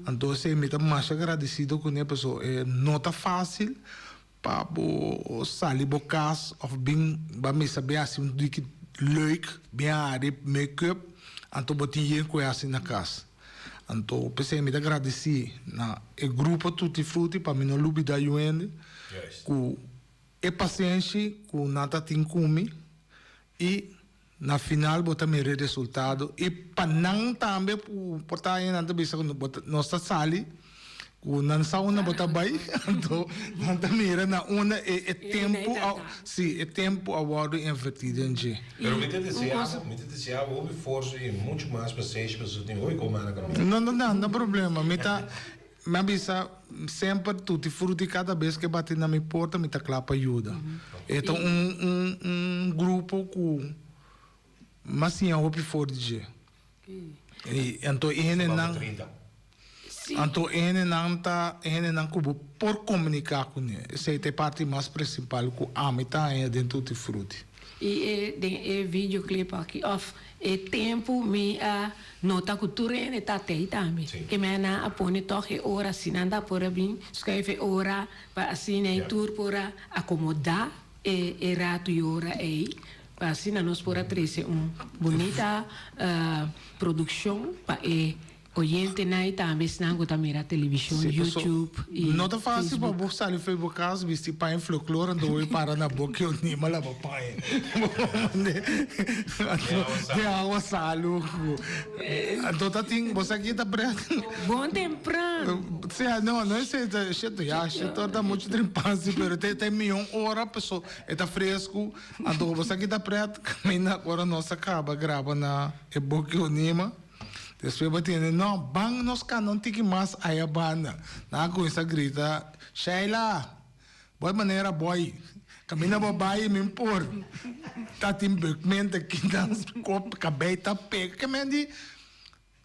anto esei mi ta masha agradesido kuné paso e no ta fásil. Pa bo sali bo kas of bin ba mesa bin hasi un diki leuk, bin hari make up, anto bo tin yen ku e hasi na kas. Anto p'esei mi ta gradisí na e grupo Tutti Frutti pa mi no lubidá yu hende ku e pasenshi ku nan ta tin ku mi i na final bo ta mira e resultado i pa nan tambe ku por ta nan ta bisa ku nos ta sali ku nan sa unda bo ta bai anto nan ta mira na unda e e tempu a si e tempu a wòrdu invertí den dje. Pero mi ta desea bo mi ta desea bo hopi forsa i muchu mas pasenshi pasobra tin hopi kos manda kaminda. No no no no problema mi ta Mi a bisa semper tutti frutti cada bes ke bati na mi porta mi ta kla pa yuda. E ta un un un grupo ku mi a siña hopi for di dje. I anto e hendenan anto e hendenan ta e hendenan ku bo por komuniká kuné. Esei ta e parti mas prinsipal ku ami ta haña den tutti frutti. I e den e videoclip aki of e tempu mi a nota ku tur hende ta tei tambe. Ke mi nan a pone tog e ora si nan ta por a bin schuif e ora pa asina e tur por a akomodá e e ratu i ora ei pa asina nos por a trese un bunita produkshon pa e Oyentenan i tambe esnan ku ta mira televishon, Sí, paso YouTube i no ta fácil pa Facebook. bo sali for bo kas bisti paña folklor anto bo para na bo ke onima laba paña. Anto den awa salu ku anto ta tin bo sa ki ta pret. Bon tempran. Sea no no esei ta shit ya shit ora ta muchu trempansi pero te ta e mion ora paso e ta fresku anto bo sa ki ta pret kaminda ora nos a kaba graba na e boki onima. Despues bo tende, No, ban nos kanta un tiki mas aya banda. Nan a kuminsá grita, Sheila! Bo e manera boy. Kaminda bo bai mi por ta tin bukmente kinan kop kabei ta pega. Ke men di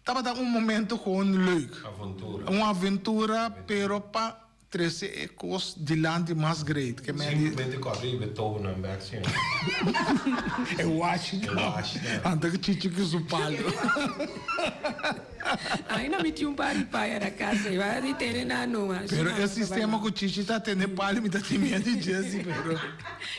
tabata un momento gewoon leuk. Aventura. Un aventura pero pa Trece e cos dilanti mas great ke men di. Simplemente copia y betobo nan bek si no. E washi E washi nan. Anta cu chichi cu su palo. Ainda mi tin un par di paya na casa y bai di tene nan numa. Pero e sistema cu chichi ta tene palo mi ta tin miedo di dje si pero.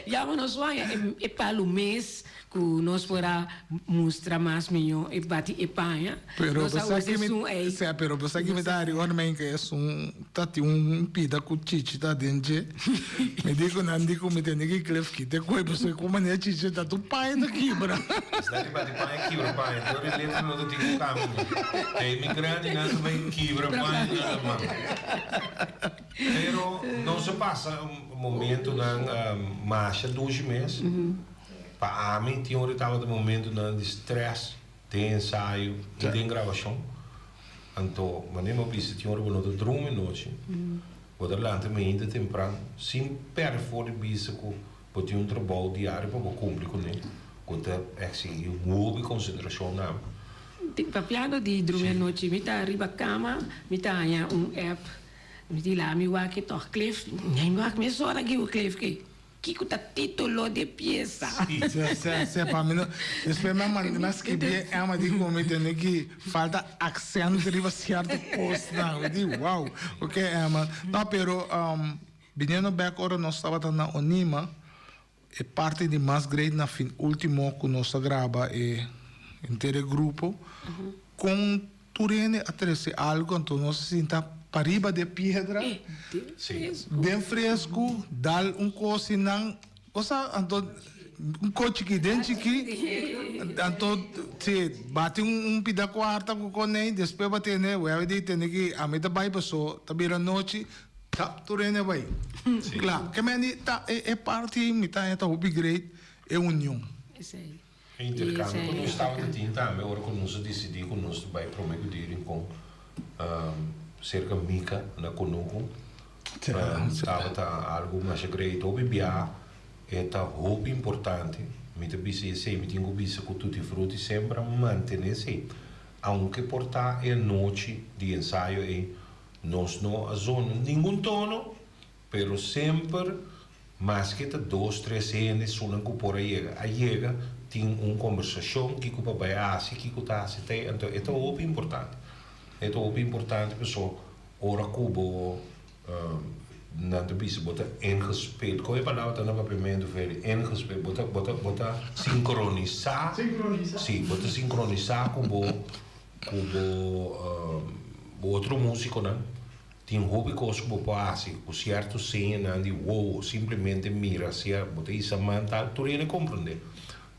Ya bo nos waya e palo mes Ku nos por a mustra mas mihó e bati e paña. Pero Nos a bo sa usa ki mi, esun ei. sea, pero bo sa ki mi ta hari ora men ke esun ta tin un pida ku chichi ta den dje. Mi di ku nan di ku mi tene ki klef kita e koi pasobra ku manera chichi ta tur paña ta kibra. Esnan di bati paña kibra paña. Tur e letra no ta tin ku kambia. Te mi grandinan ta bai kibra paña nan man. Pero nos a pasa momentonan masha dushi mes. Pa ami tin ora tabata momentonan di stress den ensayo i den grabashon. Anto manera mi a bisa tin ora bo no ta drumi nochi, bo ta lanta mainta tempran sin perde for di bisa ku bo tin un trabou diario pa bo kumpli kuné ku ta eksigí hopi konsentrashon na mi. Papiando di drumi anochi, mi ta riba kama, mi ta haña un app, mi di laga mi wak e tòg Cliff, mi wak mesora ki ku Cliff ke. Kiko ta título di e piesa? Se, se, se, pa mi no. Despues mi a manda, mi a skibi e Emma di ku mi tende ki falta accent riba cierto kosnan. Mi di wow, ok Emma. No, pero biniendo bek ora nos tabata na Onima, e parti di mas great na fin ultimo ku nos a graba e henter e grupo, kon Tur hende a trece algo, anto nos a sinta pariba de piedra, den frescu, dal un cos y nan, bo sa, anto un cos chiki, den chiki, anto si, bati un pida cuarta cu coney, despues bo tene, wèwe di tene ki ami ta bay paso ta bira nochi, ta, tur hende a bay. Cla, ke men di ta e parti mi ta haña ta hopi great, e union. E interkambio ku nos tabata tin tambe ora ku nos a disidí ku nos ta bai promé ku di Rincon serka Mika na Kunuku tabata algu masha great. Hopi biaha e ta hopi importante. Mi ta bisa esei, mi tin ku bisa ku Tutti Frutti semper a mantené esei. Aunke por ta e anochi di ensayo ei nos no a zona ningun tono, pero semper Maske ta dos tres hende esunnan ku por a yega a yega tin un kombersashon kiko pa bai hasi kiko ta hasi ta anto e ta hopi importante e ta hopi importante paso ora ku bo nan ta bisa bo ta ingespeeld kon e palabra ta na papiamentu Feli ingespeeld bo ta bo ta bo ta sinkronisa si bo ta sinkronisa ku bo ku bo bo otro musikonan. Tin hopi kos ku bo por hasi ku sierto señanan di wowo, simplemente mira hacia bo ta hisa man tal, tur hende komprondé.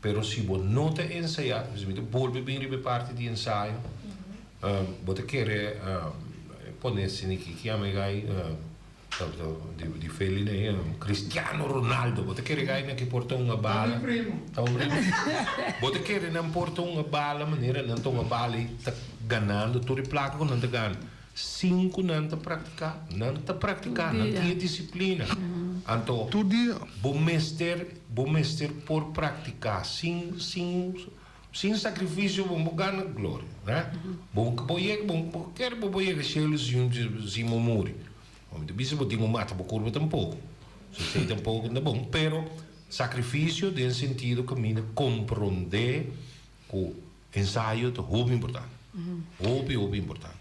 Pero si bo no ta ensayá, ta bisa mi ta bolbe bin riba e parti di ensayo, bo ta kere pone siniki ki yama e gai di Feli nei, Cristiano Ronaldo, bo ta kere gai nan ki por ta hunga bala. Ta un primo. Bo ta kere nan por ta hunga bala manera nan ta hunga bala i ta ganando tur e plaka ku nan ta gana. Sin ku nan ta praktiká, nan ta praktiká, nan tin e disiplina. Anto, Tur dia. bo mester, bo mester por praktiká. Sin, sin, sin sakrifisio bo no gana gloria, né? Bo bo yega, bo bo kere bo por yega shelu sin sin bo muri. Mi ta bisa bo tin ku mata bo kurpa tampoko. So esei tampoko no ta bon. Pero sakrifisio den sentido kaminda komprondé ku Ensayo ta hopi importante. Hopi, hopi importante.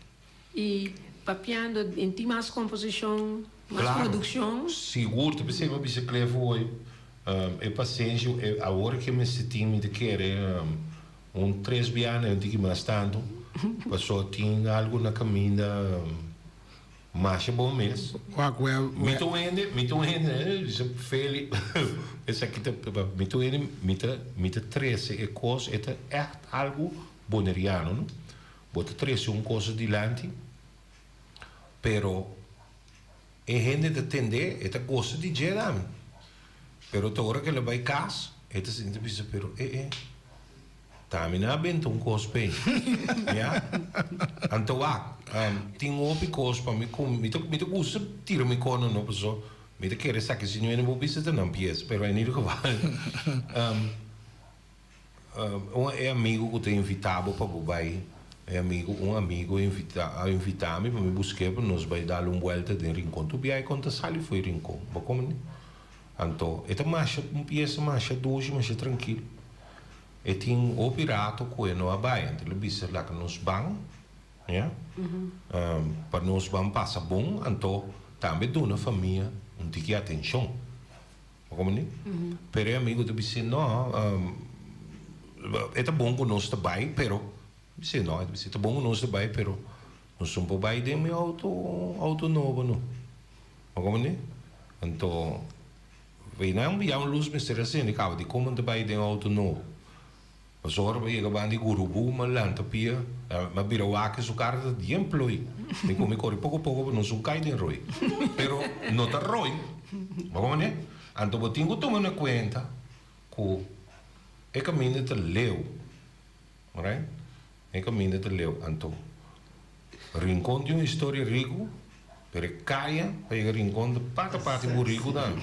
I papiando den tin mas komposishon, mas produkshon? Sigur, ta p'esei mi a bisa Cliff hoy, e pasenshi, awor ke mester tin mi ta kere un tres biaha, un tiki mas tantu, pasobra tin algu na kaminda. Masha bon mes. Wak we Mi ta un hende, mi ta un hende, bisa Feli, esaki ta, mi ta un hende, mi ta, mi ta trese e kos, e ta ègt algu boneriano, no? Bo ta trese un kos dilanti, pero e hende ta tendé, e ta gosa di dje tambe. Pero ta ora ku el a bai kas, e ta sinti bisa, pero e e. Tami nan a benta un kos p'e. Ya. Anto wak, tin hopi kos pa mi ku mi ta mi ta gusta tira mi kono no paso mi ta kere esaki si no bo bisa ta nan pies pero en ieder geval un e amigo ku ta invita bo pa bo bai e amigo un amigo invita a invita mi pa mi busk'é pa nos bai dal un buelta den Rincon tur biaha kon ta sali fo'i Rincon bo komprende anto e ta masha un pies masha dushi masha trankil. E tin hopi rato ku e no a bai, anto el a bisa laga nos ban, ya, pa nos ban pasa bon, anto tambe duna famia un tiki atenshon. Bo komprendé? Pero e amigu ta bis'é, no, e ta bon ku nos ta bai, pero, bis'é no, e ta bis'é, ta bon ku nos ta bai, pero nos no por bai den mi outo, outo nobo no. Bo komprendé? Anto. Weinan ya un lus mester a sende caba di como ta bay den auto nobo. Pasobra ora bo yega banda di Gurubu m'a lanta pia, m'a bira wak su cara ta bien ploy. Mi cu mi core poco poco pa nos un cay den rooi. Pero no ta rooi. Bo comprende? Anto bo tin cu tuma na cuenta cu e caminda ta leu. Alright? E caminda ta leu. Anto Rincon tin un historia riku, pero e kaya pa yega Rincon ta pata pati buriku tambe.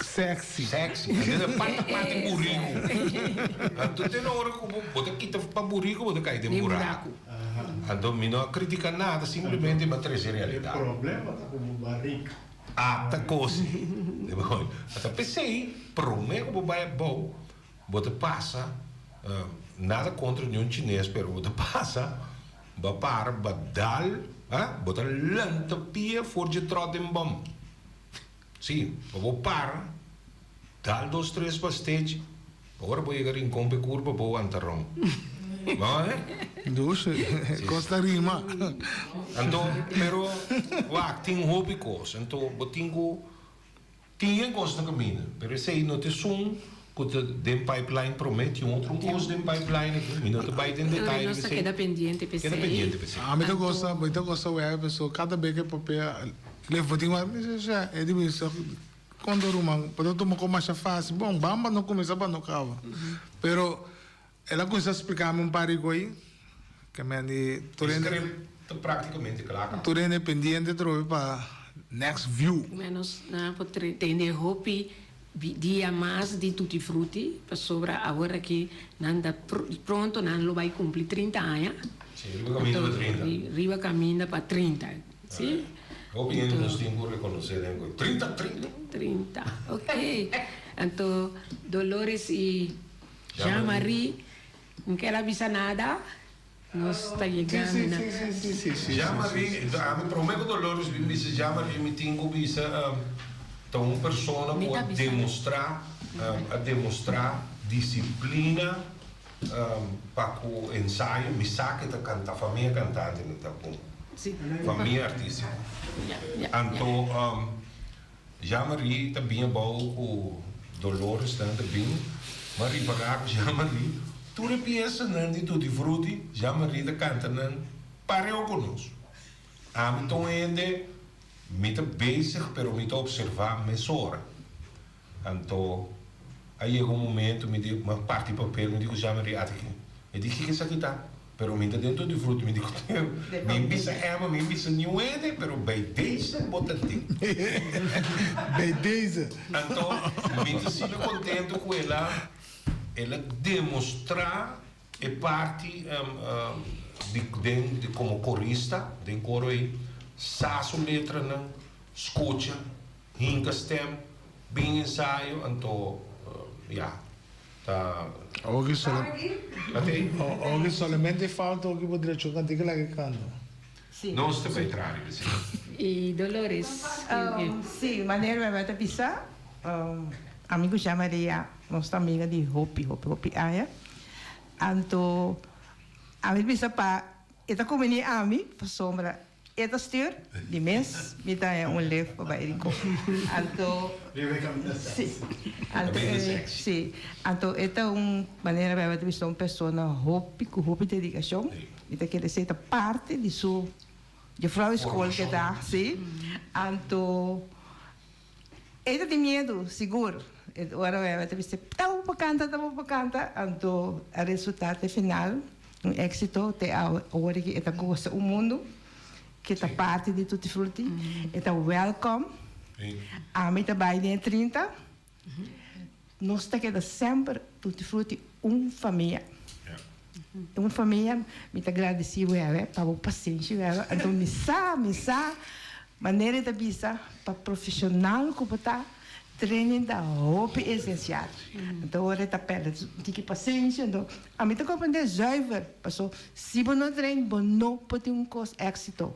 Sexy. Sexy. Anto ta pata pati buriku. Anto te na ora ku bo ta kita pa buriku bo ta kai den buraku. Anto mi no a kritika nada, simplemente mi a trese realidat. E problema ta ku bo barika. Ata kos ei. Ata p'esei promé ku bo bai abou bo ta pasa, nada kontra niun chines pero bo ta pasa bo a para bo a dal, bo ta lanta pia for dje tròt den bòm. Sí, pa bo para, dal dos tres pastechi, ora bo yega Rincon p'e curpa bo wanta ron. No, eh? Dushe, cos ta rima. Anto, pero, wak, tin hopi cos. Anto, bo tin cu tin e cos na caminda, pero esey no ta esun cu ta den pipeline prome, tin otro cos den pipeline aki, mi no ta bay den detaye Nos ta keda pendiente p'esey. Keda pendiente p'esey. Ami ta gosa, mi ta gosa wea pasobra cada bes cu e papia. Lef bo tin wak mi si sha e di mi sa konta ruman bo ta tuma kon masha fácil bon bamba no kuminsá pa no kaba pero el a kuminsá splika mi un par di koi ke men di tur hende Script ta práktikamente kla kaba. Tur hende pendiente trobe pa next view. Menos nan por tende hopi dia mas di Tutti Frutti pasobra awor aki nan ta pronto nan lo bai kumpli 30 aña. Si, riba kaminda pa 30. Riba kaminda pa 30. Sí. Hopi hende nos tin ku rekonosé den ku 30, 30. 30, ok. Anto Dolores i Jean Marie no ker a bisa nada? Nos ta yegando na. Sí, sí, sí, sí. Jean Marie, ami promé ku Dolores bin bisa Jean Marie mi tin ku bisa ta un persona ku a demostrá a demostrá disiplina Pa ku ensayo mi sa ke ta kanta famia kantante no ta bon famia artistiko anto Jean Marie ta bin abou ku Dolores nan ta bin mi a ripará ku Jean Marie tur e piesanan di Tutti Frutti Jean Marie ta kanta nan pareu ku nos ami ta un hende mi ta bezig pero mi ta observá mesora. Anto a yega un momento mi di, mi a parti papel, mi di ku Jean Marie ata aki. Mi di, kiko esaki ta? Pero mi ta den Tutti Frutti, mi di ku mi bisa Emma, mi bisa niun hende, pero bij deze bo ta den. Bij deze. Anto mi ta sinti contento ku el a, el a demostra e parti di den di komo korista den koro ei, sa su letranan, skucha. Hinka stem, bin ensayo, anto ya, ta. Oki sola. Oki solamente falta oki bo drecho kantika laga e kanta. Nos ta bay traha riba esei. Y Dolores. Sí, manera mi a ta bisa, ami ku Jean Maria nos ta amiga di hopi, hopi, hopi aña. Anto ami ta bisa pa e ta kumini ami pasobra E ta stuur di mes mi ta haña un lef pa bai Rincon. Anto si anto e si anto e ta un manera bai ta bisa un persona hopi ku hopi dedikashon mi ta kere esei ta parti di su juffrouw skol ke ta si anto e ta tin miedu sigur ora bai ta bisa ta bo por kanta ta bo por kanta anto a resulta te final. Un éxito te awor aki e ta gosa un mundu ke ta parti di Tutti Frutti. E ta welcome. Ami ta bai den e 30. Nos ta keda semper Tutti Frutti un famia. Un famia. Mi ta gradeci wewe pa bo pasenshi wewe. Anto mi sa, mi sa manera e ta bisa pa profesional ku bo ta. Training ta hopi esencial. Anto ora e ta perde un tiki pasenshi, anto ami ta comprende zuiver, paso si bo no train bo no por tin un cos exito.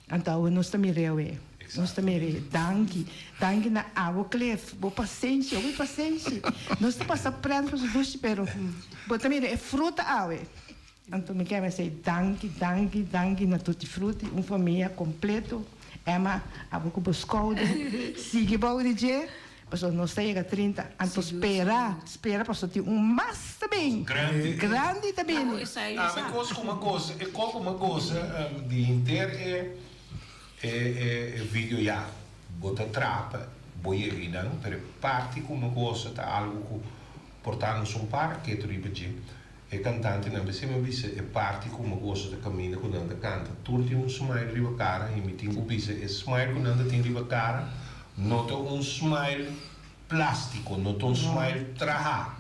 Anto awe nos ta mira awe, nos ta mira danki, danki na abo Cliff, bo pasenshi, hopi pasenshi. Nos ta pasa pret paso dushi pero bo ta mira e fruta awe. Anto mi kier mester danki, danki, danki na Tutti Frutti, un famia completo. Emma, abo cu bo schouder, sigui bou di dje, pasobra nos ta yega 30. Anto spera, spera pasobra tin un mas ta bin. Grandi. Grandi ta bini. Ami cos cu mi a goza, e cos cu mi a goza di henter e e video ya bo ta trapa bo yega einan, pero e parti cu mi a goza ta algo cu por ta nos un par ketu riba dje. E kantantenan ta siempre bisa e parti ku mi gosa ta kaminda ku nan ta kanta. Tur tin un smile riba kara i mi tin ku bisa e smile ku nan ta tin riba kara no ta un smile. Plástiko, no ta un smile trahá.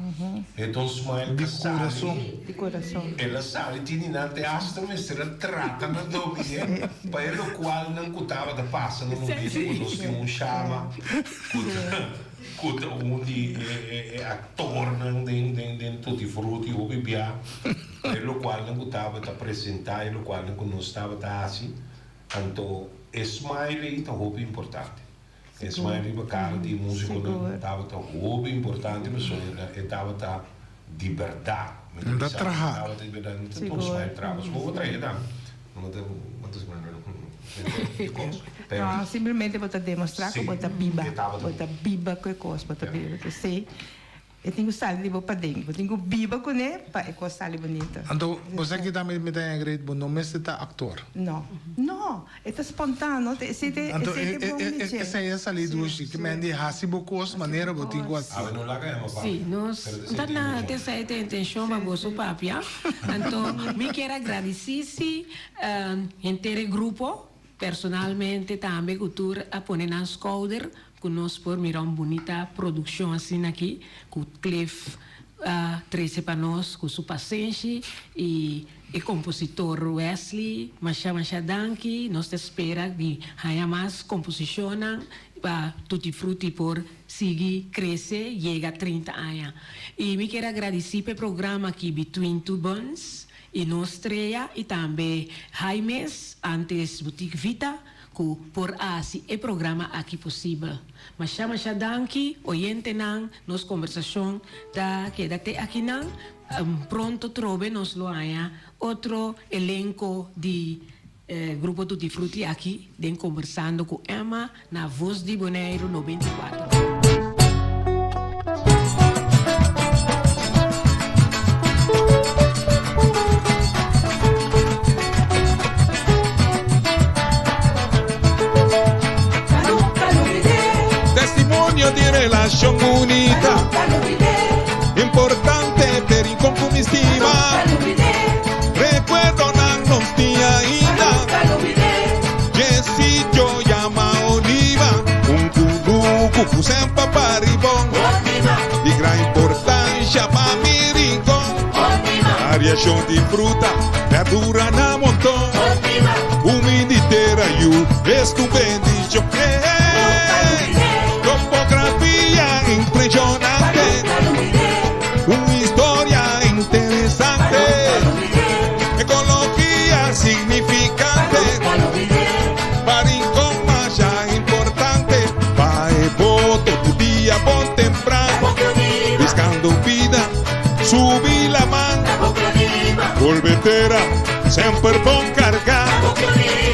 E ta un smile Di ka sali. kurason. Di kurason. El a sali tin di nan te hasta mester a trata na dominé pa e lokualnan ku tabata pasa na momento ku nos tin un shama ku ta ku ta un di e e aktornan den den den Tutti Frutti hopi bia pa e lokualnan ku tabata presentá e lokualnan ku nos tabata hasi. Anto e smile ei ta hopi importante. E smile riba cara di e musiconan tabata hopi importante pasobra e tabata di berdad. Mi ta bisa e tabata di berdad, no ta un smile traha. Pasobra bo traha tambe. No ta bo ta smile e cos. Pero No, simplemente bo ta demostra cu bo ta biba. Bo ta biba cu e cos, bo ta biba. Esey E tin ku sali di bo paden. Bo tin ku biba kuné pa e kos sali bunito. Anto bo sa kita mi ta agree bo no mester ta aktor. No. No. E ta spontano. Esei ta Anto esei ta bon di dje. Esei a sali dushi. Ke men di hasi bo kos manera bo tin ku hasi. Awe no laga ema papia. Si, nos ta na te esei ta intencion pa boso papia. Anto mi kier a gradisi si henter e grupo, personalmente tambe ku tur a pone nan skouder Ku nos por mira un bunita produkshon asina aki ku Cliff a trese pa nos ku su pasenshi i e kompositor Wesley masha masha danki nos ta spera di haña mas komposishonnan pa Tutti Frutti por sigui krese yega 30 aña i mi kier a gradisi pa e programa aki Between Two Buns i nos Strea i tambe Jaimes antes Boutique Vita. Ku por hasi e programa aki posibel. Masha masha danki oyentenan, nos kombersashon ta keda te akinan. Pronto trobe nos lo haña otro elenko di Grupo Tutti Frutti aki den Kombersando ku Emma na Voz di Boneiru 94. Testimonio di relacion bunita. Importante pe Rincon cu mi stima. Recuerdonan nos tin ainda. Dje sitio yama Oliva. Un cunucu cu semper pa ribon. Di gran importancia pa mi Rincon. Variacion di fruta, verdura na monton. Humidi tera yu, es tu bendicion. Topografia impresionante. Un historia interesante. Ecologia significante. Pa Rincon masha importante. Pa e boto tur dia bon tempran. Buscando bida, subi laman. Bolbe tera, semper bon carga.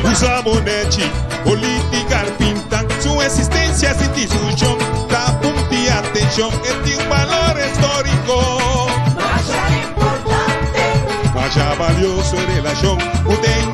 Usa bonechi, politica pintan. Su existencia sin discusion ta punti atencion. E tin un balor historico. Masha valioso e relacion cu den.